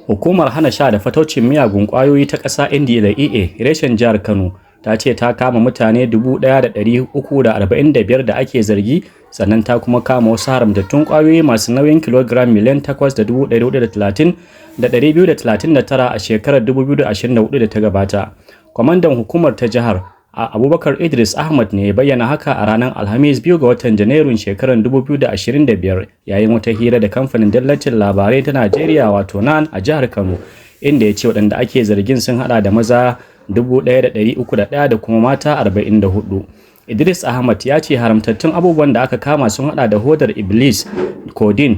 Hukumar hana sha da fataucin miyagun ƙwayoyi ta ƙasa NDLEA reshen jihar Kano ta ce ta kama mutane 1,345 da ake zargi, sannan ta kuma kama wasu haramtattun ƙwayoyi masu nauyin kilogiram miliyan 8,430,239 a shekarar 2024 da ta gabata. Kwamandan hukumar ta jihar Abubakar Idris Ahmad ne ya bayyana haka a ranar Alhamis 2 ga watan Janairun shekarar 2025 yayin wata hira da kamfanin dillacin labarai ta Najeriya wato NAN a jihar Kano, inda ya ce waɗanda ake zargin sun hada da maza 1,301 da kuma mata 44. Idris Ahmad ya ce haramtattun abubuwan da aka kama sun hada da hodar Iblis, codeine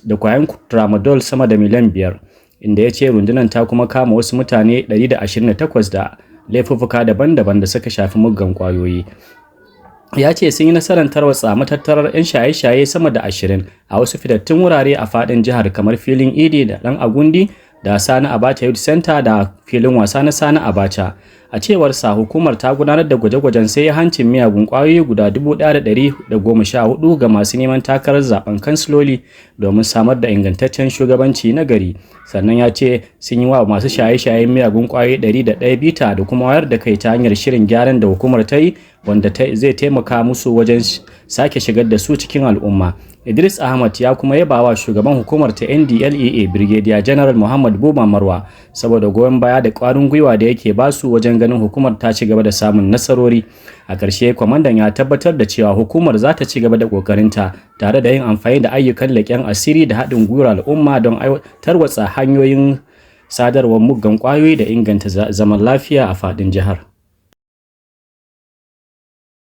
da kwayan tramadol sama da miliyan 5, inda ya ce rundunar ta kuma kama wasu mutane 128 da laifuffuka daban-daban da suka shafi muggan kwayoyi. Ya ce sun yi nasarar tarwatsa matattarar 'yan shaye-shaye sama da 20 a wasu fitattun wurare a fadin jihar kamar filin Idi da Dan Agundi da Sani Abacha Youth Center da filin wasa na Sani Abacha. A cewar sa, hukumar ta gudanar da gwaje-gwajen sai hancin miyagun kwayoyi guda 1,114 ga masu neman takarar zaben kansiloli domin samar da ingantaccen shugabanci na gari. Sannan ya ce sun yi wa masu shaye-shayen miyagun kwayoyi 101 bita da kuma wayar da kai ta hanyar shirin gyaran da hukumar ta yi, wanda zai taimaka musu wajen sake shigar da su cikin al'umma. Idris Ahmad ya kuma yaba wa shugaban hukumar ta NDLEA Brigadier General Muhammad Buba Marwa saboda goyon baya da ƙwarin gwiwa da yake basu wajen ganin hukumar ta ci gaba da samun nasarori. A ƙarshe, kwamandan ya tabbatar da cewa hukumar za ta ci gaba da ƙoƙarinta tare da yin amfani da ayyukan leƙen asiri da haɗin gwiwar al'umma don tarwatsa hanyoyin sadarwar muggan ƙwayoyi da inganta zaman lafiya a faɗin jihar.